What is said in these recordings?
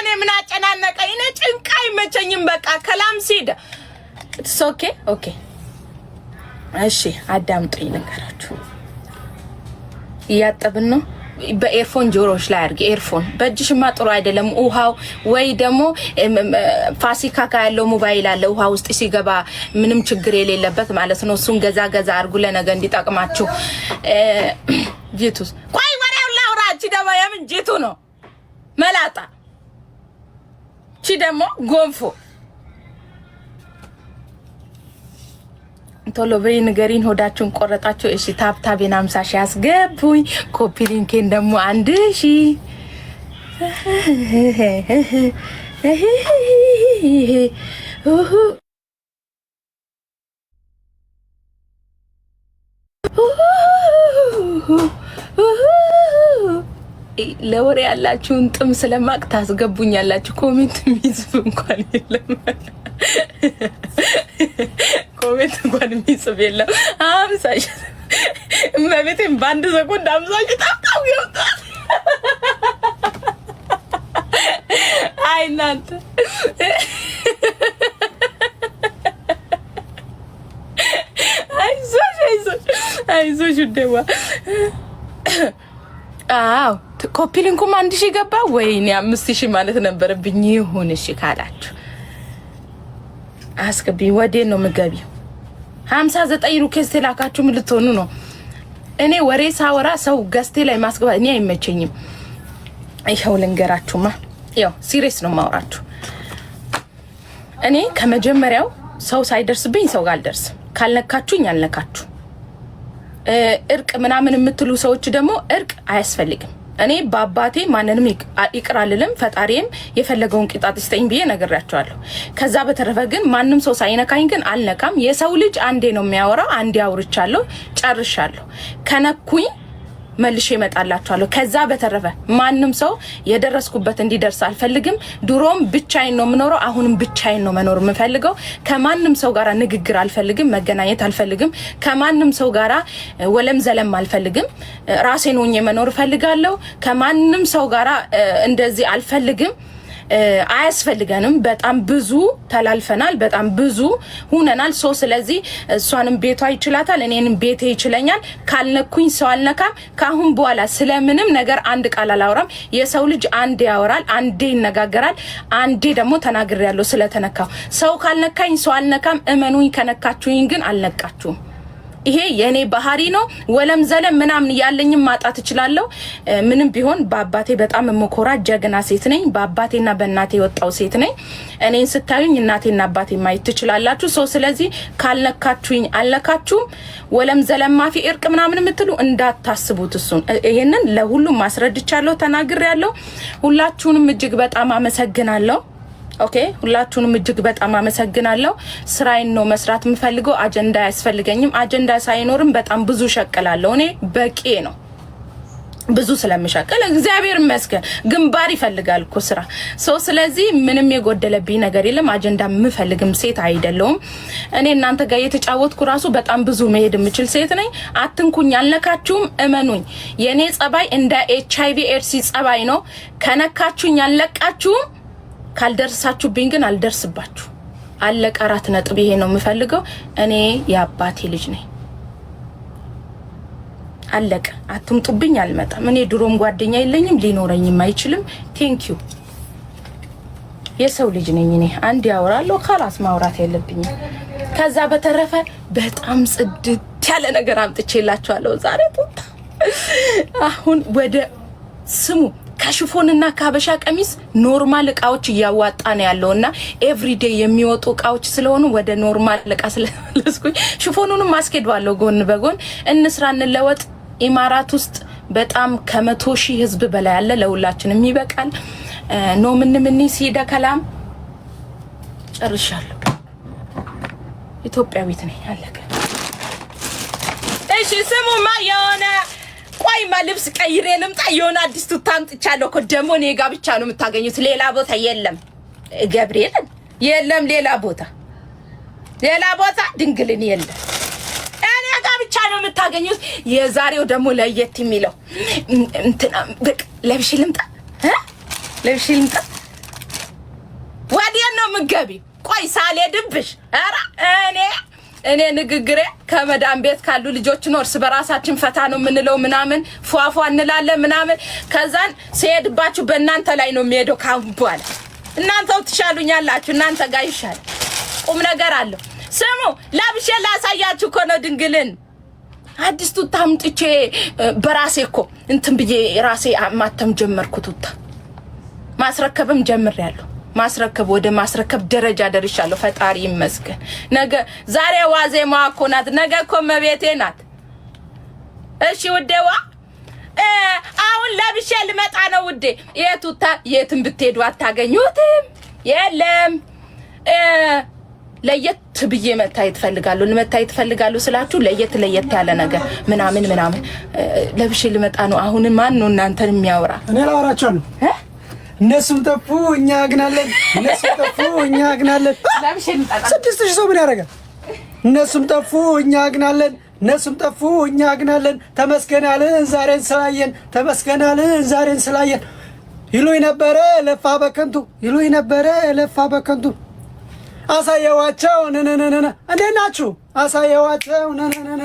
እኔ ምን አጨናነቀኝ? እኔ ጭንቅ አይመቸኝም። በቃ ከላም ሲድ it's okay okay። እሺ አዳምጡኝ፣ ልንገራችሁ። እያጠብን ነው። በ earphone ጆሮሽ ላይ አድርጊ። Earphone በእጅሽማ ጥሩ አይደለም። ውሃው ወይ ደግሞ ፋሲካ ጋ ያለው ሞባይል አለ ውሃ ውስጥ ሲገባ ምንም ችግር የሌለበት ማለት ነው። እሱን ገዛ ገዛ አድርጉ ለነገ እንዲጠቅማችሁ። ጂቱ ቆይ ወሬውን ላውራ። እቺ ደግሞ የምን ጂቱ ነው መላጣ። እቺ ደግሞ ጎንፎ። ቶሎ በይ ንገሪን፣ ሆዳችሁን ቆረጣችሁ። እሺ tap tap ኤን 50,000 አስገቡኝ። Copy link ኤን ደግሞ 1,000። ለወሬ ያላችሁን ጥም ስለማቅ ታስገቡኛላችሁ። Comment የሚጽፍ እንኳን የለም። Comment እንኳን የሚጽፍ የለም። 50,000 እመቤቴን በአንድ ሰኮንድ 50,000 tap tap ገብቷል። አይ እናንተ አይዞሽ አይዞሽ አይዞሽ ውዴዋ። አዎ copy link ኡም 1,000 ገባ። ወይኔ 5,000 ማለት ነበረብኝ። ይሁን እሺ ካላችሁ አስገቢኝ። ወዴት ነው የምገቢው? 59 request የላካችሁ ምን ልትሆኑ ነው? እኔ ወሬ ሳወራ ሰው guest ኤ ላይ ማስገባት እኔ አይመቸኝም። ይኸው ልንገራችሁማ፣ ያው serious ነው ማውራችሁ። እኔ ከመጀመሪያው ሰው ሳይደርስብኝ ሰው ጋር አልደርስም። ካልነካችሁኝ አልነካችሁ። እርቅ ምናምን የምትሉ ሰዎች ደግሞ እርቅ አያስፈልግም። እኔ በአባቴ ማንንም ይቅር አልልም። ፈጣሪም የፈለገውን ቅጣት ይስጠኝ ብዬ ነግሬያቸዋለሁ። ከዛ በተረፈ ግን ማንም ሰው ሳይነካኝ ግን አልነካም። የሰው ልጅ አንዴ ነው የሚያወራው። አንዴ አውርቻለሁ፣ ጨርሻለሁ። ከነኩኝ መልሼ እመጣላችኋለሁ። ከዛ በተረፈ ማንም ሰው የደረስኩበት እንዲደርስ አልፈልግም። ድሮም ብቻዬን ነው የምኖረው፣ አሁንም ብቻዬን ነው መኖር የምፈልገው። ከማንም ሰው ጋራ ንግግር አልፈልግም፣ መገናኘት አልፈልግም። ከማንም ሰው ጋራ ወለም ዘለም አልፈልግም። ራሴን ሆኜ መኖር እፈልጋለሁ። ከማንም ሰው ጋራ እንደዚህ አልፈልግም። አያስፈልገንም። በጣም ብዙ ተላልፈናል። በጣም ብዙ ሁነናል። So ስለዚህ እሷንም ቤቷ ይችላታል፣ እኔንም ቤቴ ይችለኛል። ካልነኩኝ ሰው አልነካም። ከአሁን በኋላ ስለምንም ነገር አንድ ቃል አላወራም። የሰው ልጅ አንዴ ያወራል፣ አንዴ ይነጋገራል፣ አንዴ ደግሞ ተናግሬያለሁ ስለተነካው። ሰው ካልነካኝ ሰው አልነካም። እመኑኝ፣ ከነካችሁኝ ግን አልነቃችሁም። ይሄ የኔ ባህሪ ነው። ወለም ዘለም ምናምን ያለኝም ማጣት እችላለሁ። ምንም ቢሆን በአባቴ በጣም የምኮራ ጀግና ሴት ነኝ። በአባቴና በእናቴ የወጣው ሴት ነኝ። እኔን ስታዩኝ እናቴና አባቴ ማየት ትችላላችሁ። So ስለዚህ ካልነካችሁኝ አልነካችሁም። ወለም ዘለም ማፊ እርቅ ምናምን የምትሉ እንዳታስቡት። እሱን ይሄንን ለሁሉም ማስረድቻለሁ፣ ተናግሬያለሁ። ሁላችሁንም እጅግ በጣም አመሰግናለሁ። Okay ሁላችሁንም እጅግ በጣም አመሰግናለሁ። ስራዬን ነው መስራት የምፈልገው። አጀንዳ አያስፈልገኝም። አጀንዳ ሳይኖርም በጣም ብዙ ሸቅላለሁ። እኔ በቂ ነው ብዙ ስለምሸቅል እግዚአብሔር ይመስገን። ግንባር ይፈልጋል እኮ ስራ so ስለዚህ ምንም የጎደለብኝ ነገር የለም። አጀንዳ የምፈልግም ሴት አይደለሁም። እኔ እናንተ ጋር እየተጫወትኩ ራሱ በጣም ብዙ መሄድ የምችል ሴት ነኝ። አትንኩኝ፣ አልነካችሁም። እመኑኝ፣ የእኔ ጸባይ እንደ HIV AIDS ጸባይ ነው። ከነካችሁኝ አልለቃችሁም። ካልደረሳችሁብኝ ግን አልደርስባችሁ። አለቀ። አራት ነጥብ። ይሄ ነው የምፈልገው። እኔ የአባቴ ልጅ ነኝ። አለቀ። አትምጡብኝ፣ አልመጣም። እኔ ድሮም ጓደኛ የለኝም፣ ሊኖረኝም አይችልም። Thank you። የሰው ልጅ ነኝ እኔ። አንድ ያወራለሁ፣ خلاص ማውራት የለብኝም። ከዛ በተረፈ በጣም ጽድት ያለ ነገር አምጥቼላችኋለሁ ዛሬ። ጡታ አሁን ወደ ስሙ ከሽፎንና ከሀበሻ ቀሚስ normal እቃዎች እያዋጣ ነው ያለው እና everyday የሚወጡ እቃዎች ስለሆኑ ወደ normal እቃ ስለመለስኩኝ ሽፎኑንም አስኬደዋለሁ ጎን በጎን። እንስራ እንለወጥ። ኢማራት ውስጥ በጣም ከ100,000 ህዝብ በላይ አለ። ለሁላችንም ይበቃል። No ምን ምን ሲደ ከላም ጨርሻለሁ። ኢትዮጵያዊት ነኝ። አለቀ። እሺ ስሙማ የሆነ ቆይማ ልብስ ቀይሬ ልምጣ። የሆነ አዲስ ቱታ አምጥቻለሁ እኮ ደግሞ እኔ ጋ ብቻ ነው የምታገኙት፣ ሌላ ቦታ የለም። ገብርኤልን የለም፣ ሌላ ቦታ ሌላ ቦታ ድንግልን የለም። እኔ ጋ ብቻ ነው የምታገኙት። የዛሬው ደግሞ ለየት የሚለው እንትና በቃ ለብሼ ልምጣ እ ለብሼ ልምጣ። ወዴት ነው የምትገቢው? ቆይ ሳልሄድብሽ፣ ኧረ እኔ ንግግሬ ከመዳን ቤት ካሉ ልጆች ነው። እርስ በራሳችን ፈታ ነው የምንለው ምናምን ፏፏ እንላለን ምናምን። ከዛን ሲሄድባችሁ በእናንተ ላይ ነው የሚሄደው። ካሁን በኋላ እናንተው ትሻሉኛላችሁ። እናንተ ጋር ይሻል፣ ቁም ነገር አለው። ስሙ፣ ለብሼ ላሳያችሁ እኮ ነው ድንግልን። አዲስ ቱታ አምጥቼ በራሴ እኮ እንትን ብዬ ራሴ ማተም ጀመርኩ። ቱታ ማስረከብም ጀምሬያለሁ። ማስረከብ ወደ ማስረከብ ደረጃ ደርሻለሁ። ፈጣሪ ይመስገን። ነገ ዛሬ ዋዜማዋ እኮ ናት። ነገ እኮ መቤቴ ናት። እሺ ውዴዋ፣ አሁን ለብሼ ልመጣ ነው ውዴ። የቱታ የትም ብትሄዱ አታገኙትም። የለም፣ ለየት ብዬ መታየት እፈልጋለሁ። መታየት እፈልጋለሁ ስላችሁ ለየት ለየት ያለ ነገር ምናምን ምናምን ለብሼ ልመጣ ነው። አሁን ማን ነው እናንተን የሚያወራ? እኔ ላወራቸዋለሁ። እነሱም ጠፉ እኛ አግናለን። እነሱም ጠፉ እኛ አግናለን። 6000 ሰው ምን ያደርጋል? እነሱም ጠፉ እኛ አግናለን። እነሱም ጠፉ እኛ አግናለን። ተመስገናልን ዛሬን ስላየን፣ ተመስገናልን ዛሬን ስላየን። ይሉኝ ነበረ ለፋ በከንቱ፣ ይሉኝ ነበረ ለፋ በከንቱ። አሳየዋቸው ነነነነ። እንዴት ናችሁ? አሳየዋቸው ነነነነ።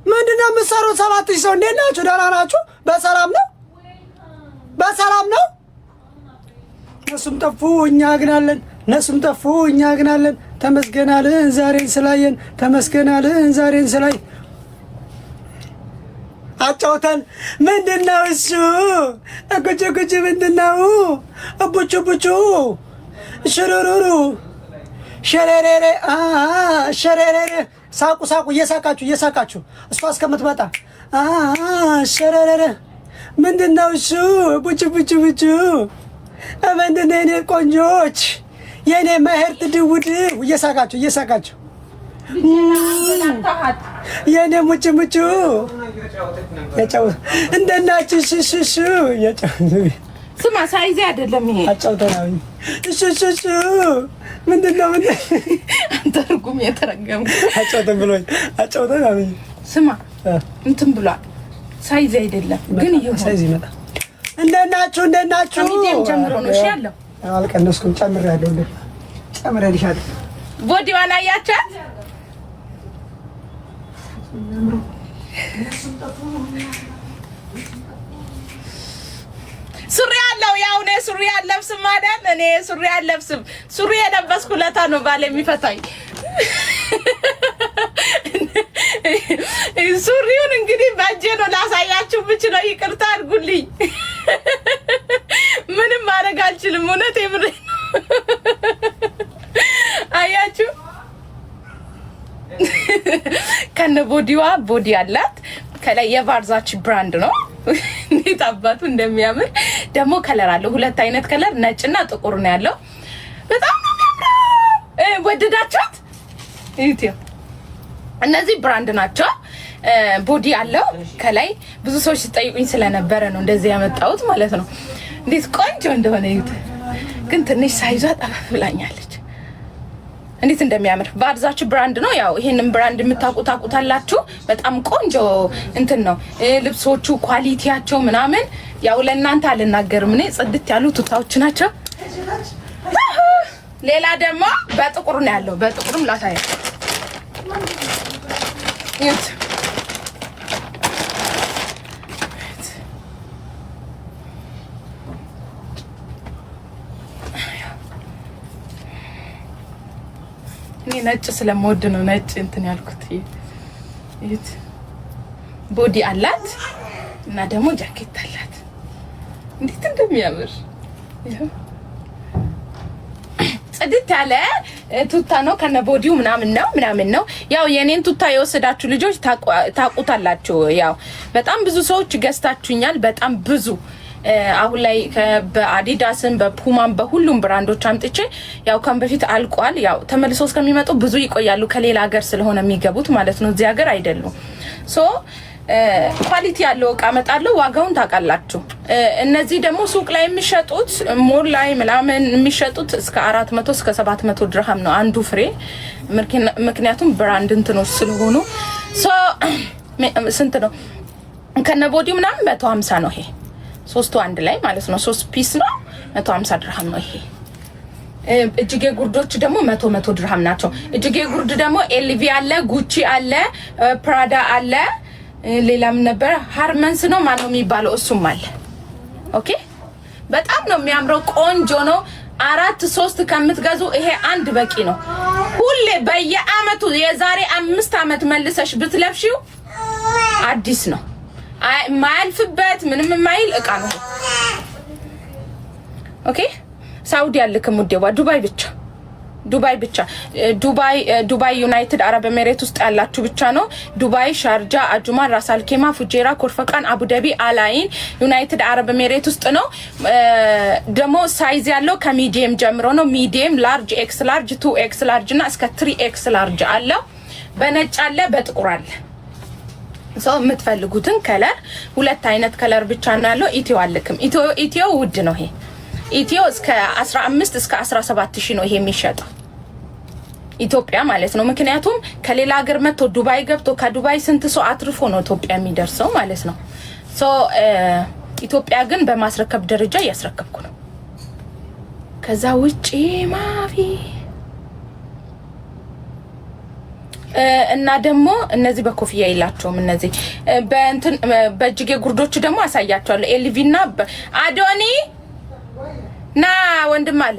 ምንድን ነው የምትሰሩት? 7000 ሰው እንዴት ናችሁ? ደህና ናችሁ? በሰላም ነው? በሰላም ነው? እነሱም ጠፉ እኛ አግናለን። እነሱም ጠፉ እኛ አግናለን። ተመስገናልን ዛሬን ስላየን፣ ተመስገናልን ዛሬን ስላየን። አጫውተን ምንድነው እሱ? ጉጭ ጉጭ ምንድነው? ቡጩ ቡጩ ሽሩሩሩ ሸሬሬሬ ሸሬሬሬ። ሳቁ ሳቁ፣ እየሳቃችሁ እየሳቃችሁ እሷ እስከምትመጣ። ሸሬሬሬ ምንድነው እሱ? ቡጭ ቡጭ ቡጩ ምንድነው? የኔ ቆንጆች፣ የኔ መሄርት ድውድ፣ እየሳቃችሁ እየሳቃችሁ፣ የኔ ሙጭ ሙጩ እንደናችሁ ሽሽሹ። ስማ፣ ሳይዜ አይደለም ይሄ። አጫውተናል። እሺ፣ ምንድን ነው? ምንድን አንተ እርጉም የተረገምክ። አጫውተን ብሎኝ አጫውተናል። ስማ፣ እንትን ብሏል። ሳይዜ አይደለም ግን ይሁን። ሳይዝ ይመጣል። እንደት ናችሁ? እንደት ናችሁ? ከ medium ጀምሮ ነው እሺ ያለው። አልቀነስኩም፣ ጨምሬያለሁ። እንደ ጨምሬልሻለሁ። Body ዋን አያቻት? ሱሪ አለው። ያው እኔ ሱሪ አለብስም አይደል? እኔ ሱሪ አለብስም። ሱሪ የለበስኩ ለታ ነው ባል የሚፈታኝ። ሱሪውን እንግዲህ በእጄ ነው ላሳያችሁ የምችለው። ይቅርታ አድርጉልኝ። ምንም ማድረግ አልችልም። እውነት የምሬ ነው። አያችሁ፣ ከነ body ዋ body አላት። ከላይ የ Versace brand ነው። እንዴት አባቱ እንደሚያምር ደግሞ color አለው። ሁለት አይነት color ነጭና ጥቁር ነው ያለው። በጣም ነው የሚያምረው። ወደዳችሁት? እዩት። እነዚህ brand ናቸው። Body አለው ከላይ። ብዙ ሰዎች ሲጠይቁኝ ስለነበረ ነው እንደዚህ ያመጣሁት ማለት ነው። እንዴት ቆንጆ እንደሆነ እዩት። ግን ትንሽ size ዋ ጠበብ ብላኛለች። እንዴት እንደሚያምር Versace brand ነው። ያው ይሄንን brand የምታውቁ ታውቁታላችሁ። በጣም ቆንጆ እንትን ነው ልብሶቹ፣ quality ያቸው ምናምን ያው ለእናንተ አልናገርም እኔ። ጽድት ያሉ ቱታዎች ናቸው። ሌላ ደግሞ በጥቁር ነው ያለው። በጥቁርም ላሳያችሁ። እዩት። እኔ ነጭ ስለምወድ ነው ነጭ እንትን ያልኩት። እዩት። Body አላት እና ደግሞ ጃኬት አላት። እንዴት እንደሚያምር! ጽድት ያለ ቱታ ነው ከነ body ው ምናምን ነው ምናምን ነው። ያው የኔን ቱታ የወሰዳችሁ ልጆች ታውቁታላችሁ። ያው በጣም ብዙ ሰዎች ገዝታችሁኛል። በጣም ብዙ አሁን ላይ በአዲዳስም በፑማም በሁሉም brand ኦች አምጥቼ ያው ከም በፊት አልቋል። ያው ተመልሶ እስከሚመጡ ብዙ ይቆያሉ። ከሌላ ሀገር ስለሆነ የሚገቡት ማለት ነው። እዚህ ሀገር አይደሉም። So quality ያለው እቃ እመጣለሁ። ዋጋውን ታውቃላችሁ። እነዚህ ደግሞ ሱቅ ላይ የሚሸጡት፣ ሞል ላይ ምናምን የሚሸጡት እስከ 400 እስከ 700 ድርሃም ነው አንዱ ፍሬ። ምክንያቱም brand እንትኖች ስለሆኑ። So ስንት ነው ከነ body ው ምናምን? 150 ነው ይሄ ሶስቱ አንድ ላይ ማለት ነው። ሶስት piece ነው፣ 150 ድርሃም ነው ይሄ። እጅጌ ጉርዶች ደግሞ 100 100 ድርሃም ናቸው። እጅጌ ጉርድ ደግሞ LV አለ፣ Gucci አለ፣ Prada አለ፣ ሌላም ነበረ Hermes ነው ማነው የሚባለው እሱም አለ። Okay፣ በጣም ነው የሚያምረው። ቆንጆ ነው። አራት ሶስት ከምትገዙ ይሄ አንድ በቂ ነው። ሁሌ በየአመቱ የዛሬ 5 አመት መልሰሽ ብትለብሺው አዲስ ነው። የማያልፍበት ምንም የማይል እቃ ነው። Okay፣ ሳውዲ አልክም ውዴዋ፣ ዱባይ ብቻ፣ ዱባይ ብቻ፣ ዱባይ፣ ዱባይ ዩናይትድ አረብ ኤሜሬት ውስጥ ያላችሁ ብቻ ነው። ዱባይ፣ ሻርጃ፣ አጁማን፣ ራስ አልኬማ፣ ፉጄራ፣ ኮርፈቃን፣ አቡዳቢ፣ አላይን ዩናይትድ አረብ ኤሜሬት ውስጥ ነው። ደግሞ size ያለው ከ medium ጀምሮ ነው። Medium፣ large፣ X large፣ two X large እና እስከ three X large አለው። በነጭ አለ፣ በጥቁር አለ። So የምትፈልጉትን color፣ ሁለት አይነት color ብቻ ነው ያለው። ኢትዮ አልክም። ኢትዮ ኢትዮ ውድ ነው ይሄ። ኢትዮ እስከ 15 እስከ 17 ሺህ ነው ይሄ የሚሸጠው ኢትዮጵያ ማለት ነው። ምክንያቱም ከሌላ ሀገር መጥቶ ዱባይ ገብቶ ከዱባይ ስንት ሰው አትርፎ ነው ኢትዮጵያ የሚደርሰው ማለት ነው። So ኢትዮጵያ ግን በማስረከብ ደረጃ እያስረከብኩ ነው። ከዛ ውጪ ማፊ። እና ደግሞ እነዚህ በኮፍያ የላቸውም። እነዚህ በእንትን በእጅጌ ጉርዶች ደግሞ አሳያቸዋለሁ። LV እና አዶኒ ና ወንድም አለ።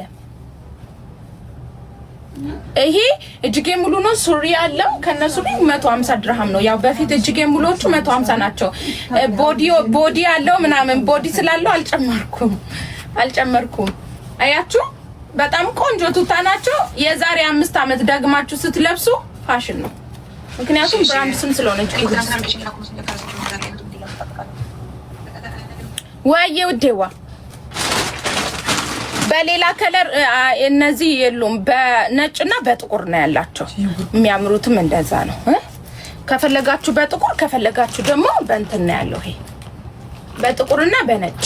ይሄ እጅጌ ሙሉ ነው፣ ሱሪ አለው ከነሱ ላይ 150 ድርሃም ነው። ያው በፊት እጅጌ ሙሉዎቹ 150 ናቸው። Body body አለው ምናምን፣ body ስላለው አልጨመርኩም አልጨመርኩም። አያችሁ፣ በጣም ቆንጆ ቱታ ናቸው። የዛሬ 5 ዓመት ደግማችሁ ስትለብሱ ፋሽን ነው። ምክንያቱም brand ስም ስለሆነ እጅጌ ወይዬ ውዴዋ በሌላ color እነዚህ የሉም። በነጭና በጥቁር ነው ያላቸው። የሚያምሩትም እንደዛ ነው። ከፈለጋችሁ በጥቁር፣ ከፈለጋችሁ ደግሞ በእንትን ነው ያለው። ይሄ በጥቁርና በነጭ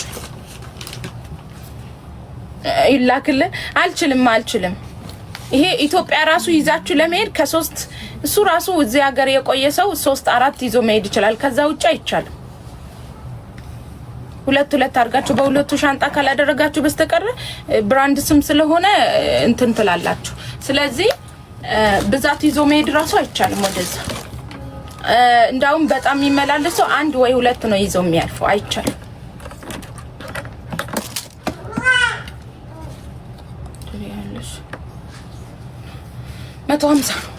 ይላክልን። አልችልም አልችልም። ይሄ ኢትዮጵያ ራሱ ይዛችሁ ለመሄድ ከሶስት፣ እሱ ራሱ እዚህ ሀገር የቆየ ሰው ሶስት አራት ይዞ መሄድ ይችላል። ከዛ ውጭ አይቻልም። ሁለት ሁለት አድርጋችሁ በሁለቱ ሻንጣ ካላደረጋችሁ በስተቀር brand ስም ስለሆነ እንትን ትላላችሁ። ስለዚህ ብዛት ይዞ መሄድ ራሱ አይቻልም ወደዛ። እንዳውም በጣም የሚመላለሰው አንድ ወይ ሁለት ነው ይዘው የሚያልፈው፣ አይቻልም። 150 ነው።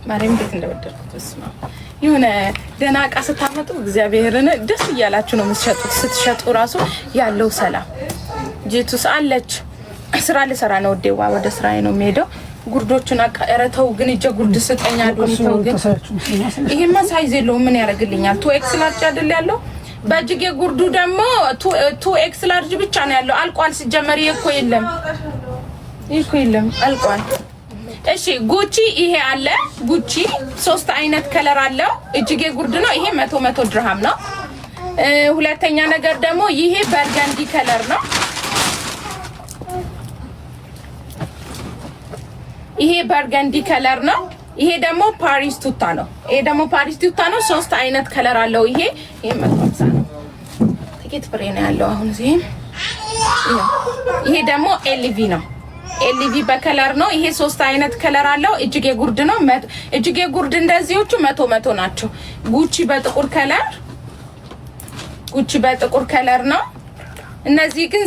ማርያም እንዴት እንደወደድኩት እስማ። የሆነ ደህና እቃ ስታመጡ እግዚአብሔርን ደስ እያላችሁ ነው የምትሸጡት። ስትሸጡ ራሱ ያለው ሰላም። ጂቱስ አለች። ስራ ልሰራ ነው ውዴዋ፣ ወደ ስራዬ ነው የሚሄደው። ጉርዶቹን ኧረ ተው ግን እጀ ጉርድ ስጠኝ አዶኒ ተው ግን። ይሄማ size የለውም፣ ምን ያደርግልኛል? Two X large አይደል ያለው? በእጅጌ ጉርዱ ደግሞ two X large ብቻ ነው ያለው። አልቋል። ሲጀመር ይሄ እኮ የለም፣ ይሄ እኮ የለም፣ አልቋል። እሺ፣ Gucci ይሄ አለ። Gucci ሶስት አይነት color አለው። እጅጌ ጉርድ ነው። ይሄ 100 100 ድርሃም ነው። ሁለተኛ ነገር ደግሞ ይሄ burgundy color ነው። ይሄ burgundy color ነው። ይሄ ደግሞ ፓሪስ ቱታ ነው። ይሄ ደግሞ ፓሪስ ቱታ ነው። ሶስት አይነት color አለው። ይሄ 150 ነው። ጥቂት ፍሬ ነው ያለው አሁን እዚህ። ይሄ ደግሞ LV ነው። LV በ color ነው። ይሄ ሶስት አይነት color አለው። እጅጌ ጉርድ ነው። እጅጌ ጉርድ እንደዚዎቹ 100 100 ናቸው። Gucci በጥቁር color፣ Gucci በጥቁር color ነው። እነዚህ ግን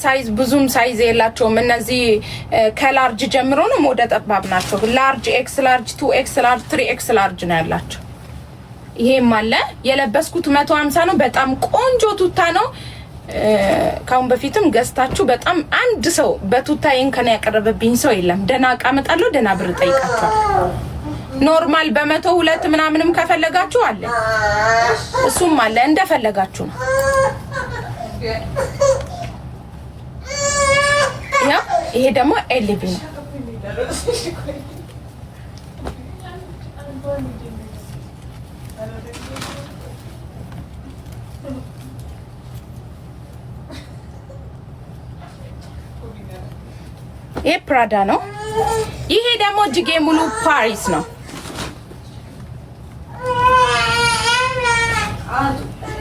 size ብዙም size የላቸውም። እነዚህ ከ large ጀምሮ ነው፣ ወደ ጠባብ ናቸው። Large፣ X large፣ two X large፣ three X large ነው ያላቸው። ይሄም አለ። የለበስኩት 150 ነው። በጣም ቆንጆ ቱታ ነው። ካሁን በፊትም ገዝታችሁ በጣም አንድ ሰው በቱታ እንከን ያቀረበብኝ ሰው የለም። ደህና እቃ እመጣለሁ፣ ደህና ብር ጠይቃችኋል። Normal በ102 ምናምንም ከፈለጋችሁ አለ፣ እሱም አለ። እንደፈለጋችሁ ነው። ያው ይሄ ደግሞ LV ነው። ይሄ Prada ነው። ይሄ ደግሞ እጅጌ ሙሉ ፓሪስ ነው።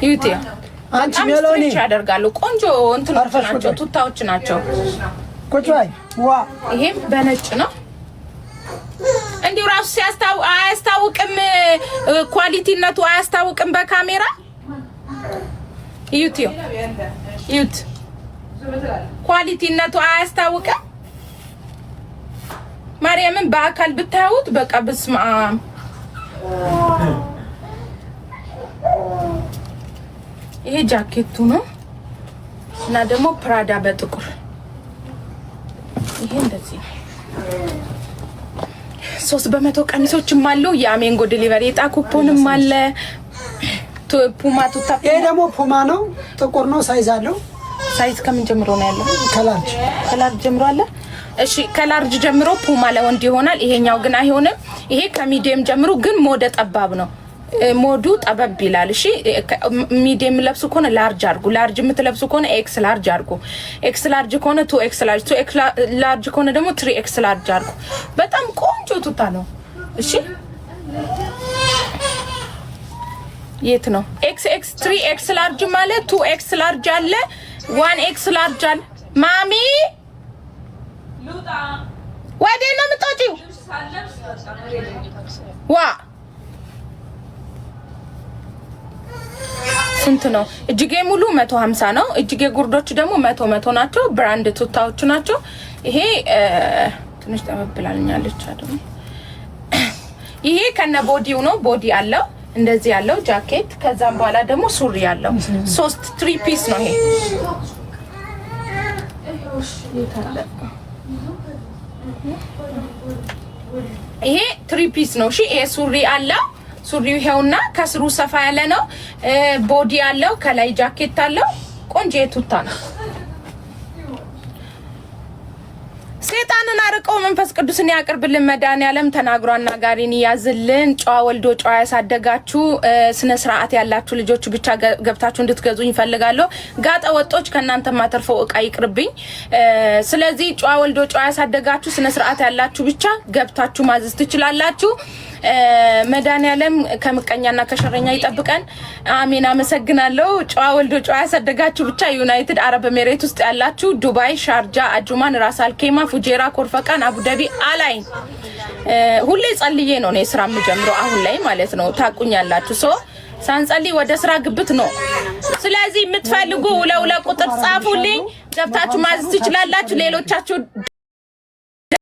ይዩት። አንቺ በጣም ሜሎኒ stretch ያደርጋሉ። ቆንጆ እንትኖች አርፈሽ ናቸው፣ ቁጭ። ቱታዎች ናቸው። ቁጭ በይ ዋ። ይሄም በነጭ ነው። እንዲሁ ራሱ ሲያስታው አያስታውቅም፣ quality ነቱ አያስታውቅም በካሜራ። እዩት፣ እዩት፣ quality ነቱ አያስታውቅም። ማርያምን በአካል ብታዩት በቃ በስመ አብ። ይሄ ጃኬቱ ነው እና ደግሞ ፕራዳ በጥቁር፣ ይሄ እንደዚህ ነው። 3 በ100 ቀሚሶችም አሉ። የአሜንጎ delivery የጣ ኩፖንም አለ። ፑማ ቱታ። ይሄ ደግሞ ፑማ ነው፣ ጥቁር ነው፣ size አለው። Size ከምን ጀምሮ ነው ያለው? ከ large። ከ large ጀምሮ አለ። እሺ፣ ከ large ጀምሮ ፑማ ለወንድ ይሆናል። ይሄኛው ግን አይሆንም። ይሄ ከ medium ጀምሮ ግን ሞደ ጠባብ ነው። ሞዱ ጠበብ ይላል። እሺ፣ medium የምለብሱ ከሆነ large አድርጉ። Large የምትለብሱ ከሆነ X large አድርጉ። X large ከሆነ two X large፣ two X large ከሆነ ደግሞ three X large አድርጉ። በጣም ቆንጆ ቱታ ነው። እሺ፣ የት ነው X X three X large ማለት two X large አለ፣ one X large አለ። ማሚ፣ ወዴት ነው የምትወጪው? ዋ፣ ስንት ነው? እጅጌ ሙሉ 150 ነው። እጅጌ ጉርዶች ደግሞ 100 100 ናቸው። Brand ቱታዎች ናቸው። ይሄ ትንሽ ጠበብ ብላልኛለች አይደል? ይሄ ከነ body ው ነው። Body አለው፣ እንደዚህ ያለው ጃኬት፣ ከዛም በኋላ ደግሞ ሱሪ ያለው ሶስት three piece ነው ይሄ። ይሄ three piece ነው። እሺ፣ ይሄ ሱሪ አለው። ሱሪው ይሄውና ከስሩ ሰፋ ያለ ነው። Body አለው፣ ከላይ ጃኬት አለው። ቆንጆ የቱታ ነው። ሴጣንን አርቀው መንፈስ ቅዱስን ያቅርብልን። መድኃኒዓለም ተናግሮ አናጋሪን ያዝልን። ጨዋ ወልዶ ጨዋ ያሳደጋችሁ፣ ስነ ስርዓት ያላችሁ ልጆች ብቻ ገብታችሁ እንድትገዙኝ እፈልጋለሁ። ጋጠ ወጦች ከእናንተ ማተርፈው እቃ ይቅርብኝ። ስለዚህ ጨዋ ወልዶ ጨዋ ያሳደጋችሁ፣ ስነ ስርዓት ያላችሁ ብቻ ገብታችሁ ማዘዝ ትችላላችሁ። መድኃኒዓለም ከምቀኛና ከሸረኛ ይጠብቀን። አሜን። አመሰግናለሁ። ጨዋ ወልዶ ጨዋ ያሳደጋችሁ ብቻ ዩናይትድ አረብ ኤሜሬት ውስጥ ያላችሁ ዱባይ፣ ሻርጃ፣ አጁማን፣ ራስ አልኬማ፣ ፉጄራ፣ ኮርፈቃን፣ አቡዳቢ፣ አላይን። ሁሌ ጸልዬ ነው እኔ ስራ የምጀምረው አሁን ላይ ማለት ነው። ታቁኛላችሁ። So ሳንጸልይ ወደ ስራ ግብት ነው። ስለዚህ የምትፈልጉ 22 ቁጥር ጻፉልኝ፣ ገብታችሁ ማዘዝ ትችላላችሁ። ሌሎቻችሁ